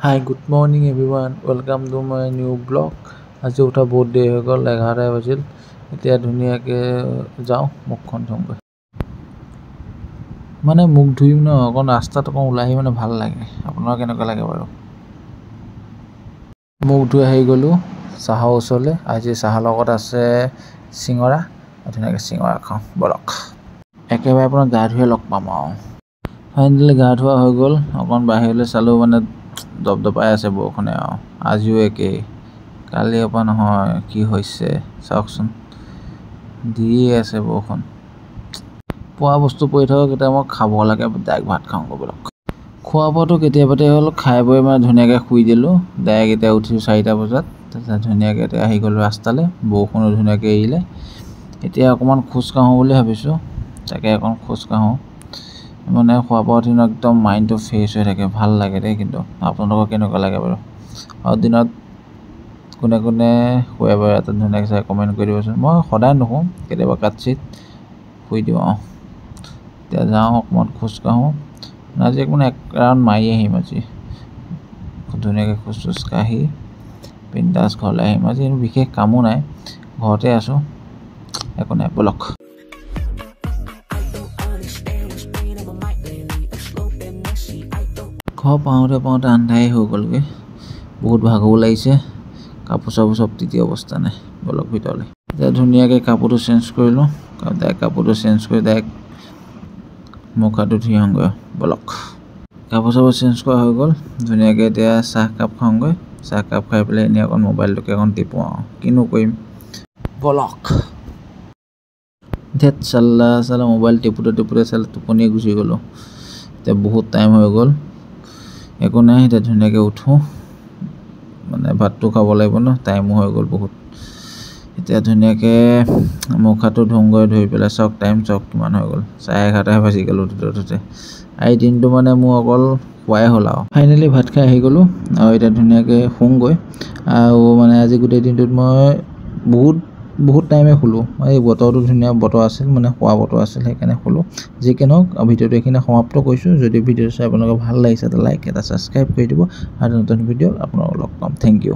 Hi, good morning everyone, welcome to my new vlog. আজি উঠা বহুত দেৰি হৈ গ'ল, 11টাই বাজিল। এতিয়া ধুনীয়াকৈ যাওঁ, মুখখন ধুমগৈ। মানে মুখ ধুই ন অকণ ৰাস্তাত অকণ ওলাই আহি মানে ভাল লাগে। আপোনাৰ কেনেকুৱা লাগে বাৰু? মুখ ধুই আহি গ'লোঁ চাহৰ ওচৰলৈ। আজি চাহৰ লগত আছে চিঙৰা, ধুনীয়াকৈ চিঙৰা খাওঁ ব'লক। একেবাৰে আপোনাৰ গা ধুয়ে লগ পাম আৰু। ফাইনেলি গা ধোৱা হৈ গ'ল। অকণ বাহিৰলৈ চালোঁ, মানে দপদপাই আছে বৰষুণে আৰু। আজিও একেই, কালিৰ পৰা নহয় কি হৈছে চাওকচোন, দিয়ে আছে বৰষুণ। পোৱা বস্তু পৰি থাকক, এতিয়া মই খাব লাগে, ডাইৰেক্ট ভাত খাওঁগৈ ব'লক। খোৱা বোৱাটো কেতিয়াবাতে হ'ল, খাই বৈ মানে ধুনীয়াকৈ শুই দিলোঁ। ডাইৰেক্ট এতিয়া উঠিছোঁ 4টা বজাত। তাৰপিছত ধুনীয়াকৈ এতিয়া আহি গ'লোঁ ৰাস্তালৈ, বৰষুণো ধুনীয়াকৈ এৰিলে। এতিয়া অকণমান খোজ কাঢ়োঁ বুলি ভাবিছোঁ, তাকে অকণ খোজ কাঢ়োঁ। মানে খোৱা বোৱা উঠি একদম মাইণ্ডটো ফ্ৰেছ হৈ থাকে, ভাল লাগে দেই। কিন্তু আপোনালোকৰ কেনেকুৱা লাগে বাৰু? আৰু দিনত কোনে কোনে শুৱে বাৰু এটা ধুনীয়াকৈ চাই কমেণ্ট কৰি দিবচোন। মই সদায় নুশোঁ, কেতিয়াবা কাটচিত শুই দিওঁ আৰু। এতিয়া যাওঁ অকণমান খোজ কাঢ়োঁ। আজি অকণমান এক ৰাউণ্ড মাৰি আহিম আজি, ধুনীয়াকৈ খোজ চোজ কাঢ়ি বিন্দাছ ঘৰলৈ আহিম। আজি বিশেষ কামো নাই, ঘৰতে আছোঁ, একো নাই ব'লক। ঘৰ পাওঁতে পাওঁতে আন্ধাৰেই হৈ গ'লগৈ, বহুত ভাগৰো লাগিছে, কাপোৰ চাপোৰ চব তিতি অৱস্থা নাই। ব'লক ভিতৰলৈ। এতিয়া ধুনীয়াকৈ কাপোৰটো চেঞ্জ কৰিলোঁ, ডাইৰেক্ট কাপোৰটো চেঞ্জ কৰি ডাইৰেক্ট মুখ হাতো ধুই আহোঁগৈ ব'লক। কাপোৰ চাপোৰ চেঞ্জ কৰা হৈ গ'ল, ধুনীয়াকৈ এতিয়া চাহকাপ খাওঁগৈ। চাহকাপ খাই পেলাই এনেই অকণ মোবাইলটোকে অকণ টিপোঁ আৰু, কিনো কৰিম ব'লক। ধেত চাল্লা চাল্লা মোবাইল টিপোতে টিপোতে চাল্লা টোপনিয়ে গুচি গ'লোঁ। এতিয়া বহুত টাইম হৈ গ'ল, একো নাই, এতিয়া ধুনীয়াকৈ উঠোঁ, মানে ভাতটো খাব লাগিব ন, টাইমো হৈ গ'ল বহুত। এতিয়া ধুনীয়াকৈ মুখ হাতো ধুওঁগৈ, ধুই পেলাই চাওক টাইম চাওক কিমান হৈ গ'ল, 11:30 বাজি গ'ল উঠোঁতে উঠোঁতে। এই দিনটো মানে মোৰ অকল খোৱাই হ'ল আৰু। ফাইনেলি ভাত খাই আহি গ'লোঁ আৰু এতিয়া ধুনীয়াকৈ শুওঁগৈ। আৰু মানে আজি গোটেই দিনটোত মই বহুত বহুত টাইমে শুলোঁ। এই বতৰটো ধুনীয়া বতৰ আছিল, মানে শোৱা বতৰ আছিল, সেইকাৰণে শুলোঁ। যি কি নহওক, ভিডিঅ'টো এইখিনি সমাপ্ত কৰিছোঁ। যদি ভিডিঅ'টো চাই আপোনালোকৰ ভাল লাগিছে এটা লাইক, এটা ছাবস্ক্ৰাইব কৰি দিব আৰু নতুন ভিডিঅ' আপোনালোকক লগ পাম। Thank you.